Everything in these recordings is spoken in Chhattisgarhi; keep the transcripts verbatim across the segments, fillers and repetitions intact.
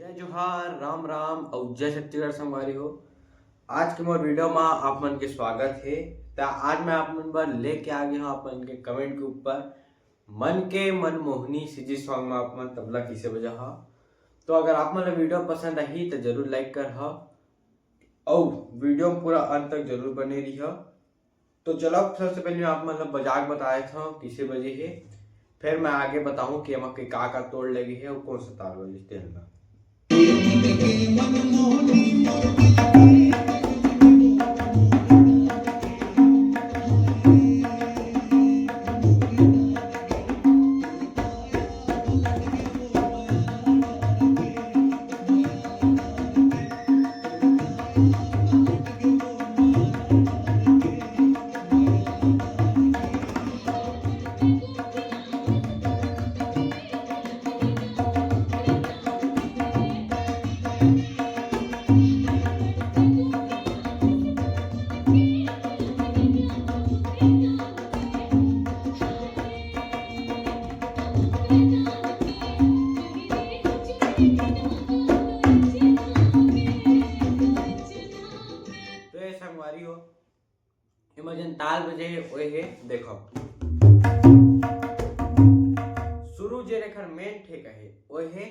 जोहार, राम राम अउ जय छत्तीसगढ़ संगवारी हो। आज के मोर वीडियो मा आप मन के स्वागत हे। त आज मैं आप मन बर लेके आ गया हूँ आप मन के कमेंट के ऊपर मन के मनमोहनी सीजी सॉन्ग मा आप मन तबला किसे बजा हा। तो अगर आप मन ला वीडियो पसंद आही तो जरूर लाइक कर हा अउ वीडियो पूरा अंत तक जरूर बने रही। तो चलो, सबसे पहले मैं आप मन ला बजा के बताए था किसे बजे हे, फिर मैं आगे बताऊं कि एमा के का का तोड़ लगे हे अउ कौन सा तार बजे तेन ला। तो ये संगवारी हो, एमा जेन ताल बजे हे, ओए हे, देखो। शुरू जे एखर मेन ठेका हे, ओए हे।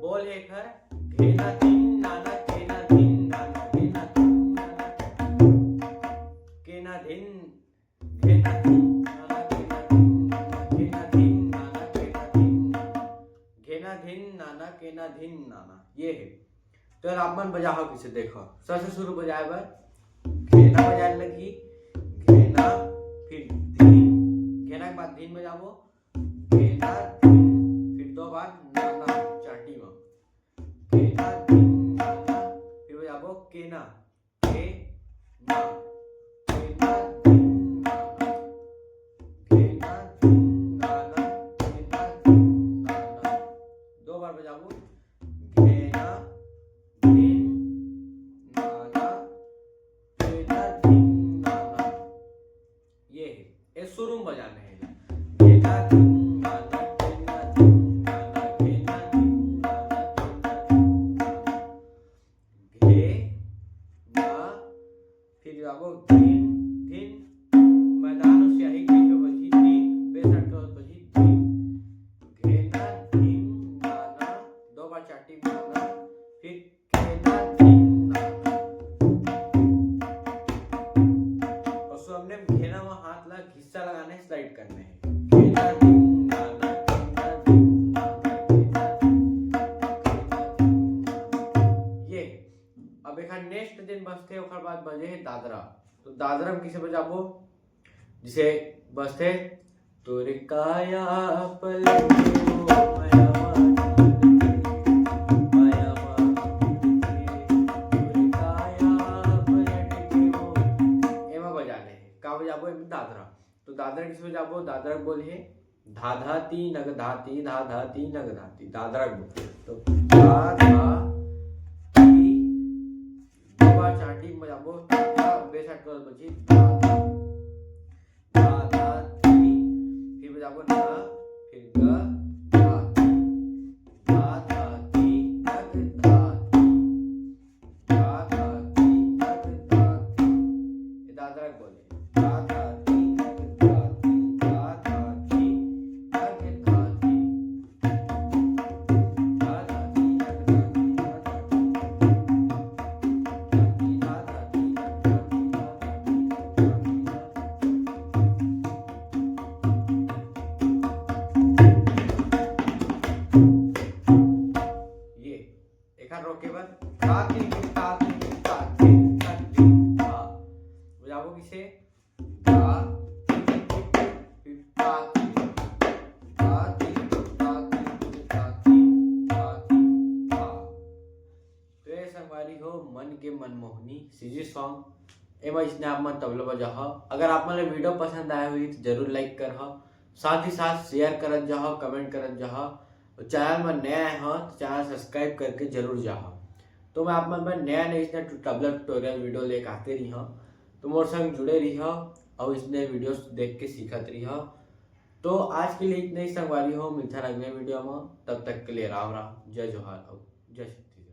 बोल हे एखर, घेना धिन नाना, घेना धिन नाना, घेना धिन नाना, केना धिन, घेना धिन नाना, केना धिन नाना, घेना धिन नाना, केना धिन नाना, घेना धिन नाना, ये हे। तो यार आप मन बजाहो किसे, देखो, स से शुरू बजाए बर घेना बजाए लगी, घेना, फिर धिन, घेना के बाद धिन बजाबो, घेना धिन, फिर दो बार नाना चाटी में, घेना धिन नाना, फिर बजाबो केना, केना, केना धिन नाना, केना धिन नाना, केना धिन नाना। दो बार बजाबो, घेना धिन नाना, घेना धिन नाना। ये हे, ये शुरू में बजाने हे। घेना धिन नाना, घेना धिन नाना, घेना धिन नाना, घेना धिन नाना। घे, ना, फिर जाबो धिन, धिन, मैदान अउ सियाही कहिके बजही धिन, बेसट के बजही धिन। घेना धिन नाना, दो बार चाटी मारना, फिर घेना धिन नाना। अउ सामने में घेना में हाथ ला घिस्सा लगाना हे, स्लाइड करना हे। घेना धिन नाना, घेना धिन नाना, घेना धिन नाना, घेना धिन नाना। ये। अब एखर नेक्स्ट दिन बजथे, ओखर बाद बजे हे दादरा। तो दादरा में किसे बजाबो? जिसे बजथे, तोर काया पलट के वो मयावा डाल के, मयावा डाल के, तोर काया पलट के वो। एमा बजाने हे। का बजाबो? एमा दादरा। तो दादरा किसे बजाबो? दादरा बोल हे धा धा ती नग धा ती, धा धा ती नग धा ती, दादरा बोल। तो धा धा ती, दो बार चाटी बजाबो, धा, बेसट के बजी, धा धा, धा धा ती, फिर बजाबो ना, फिर ग, धा ती, धा धा ती नग धा ती। धा, धा, धी, नग, धा, धी। ये दादरा बोले। धा, धा, धी, नग, धा, धी, धा, धा, धी, नग, धा, धी। धा, धा, धी, नग, धा, धी, धा, धा, धी। धा, धी, धा, धा, धी, नग, धा, धी, धा, धा, धी, नग, धा, धी, धा, धी। ये एखर रोके बर ता ती ता ती ता ती ता ती ता। बजाबो किसे? ता, फिर ता ती, ता ती, ता ती, ता ती, ता ती, ता। तो ये संगवारी हो मन के मनमोहनी सीजी सॉन्ग। एमा इसने आप मन तबला बजाहा। अगर आप मन ला वीडियो पसंद आया होही तो जरूर लाइक करहा, साथ ही साथ शेयर करत जाहा, कमेंट करत जाहा। और चैनल में नया आए हो तो चैनल सब्सक्राइब करके जरूर जाहा। तो मैं आप मन बर नया नया इसने तबला ट्यूटोरियल वीडियो लेके आते रही हूँ। तो मोर संग जुड़े रही हो और इसने वीडियो देख के सीखत रही हो। तो आज के लिए इतना ही संगवारी हो, मिलथन अगले वीडियो में। तब तक के लिए राम राम, जय जोहार और जय छत्तीसगढ़।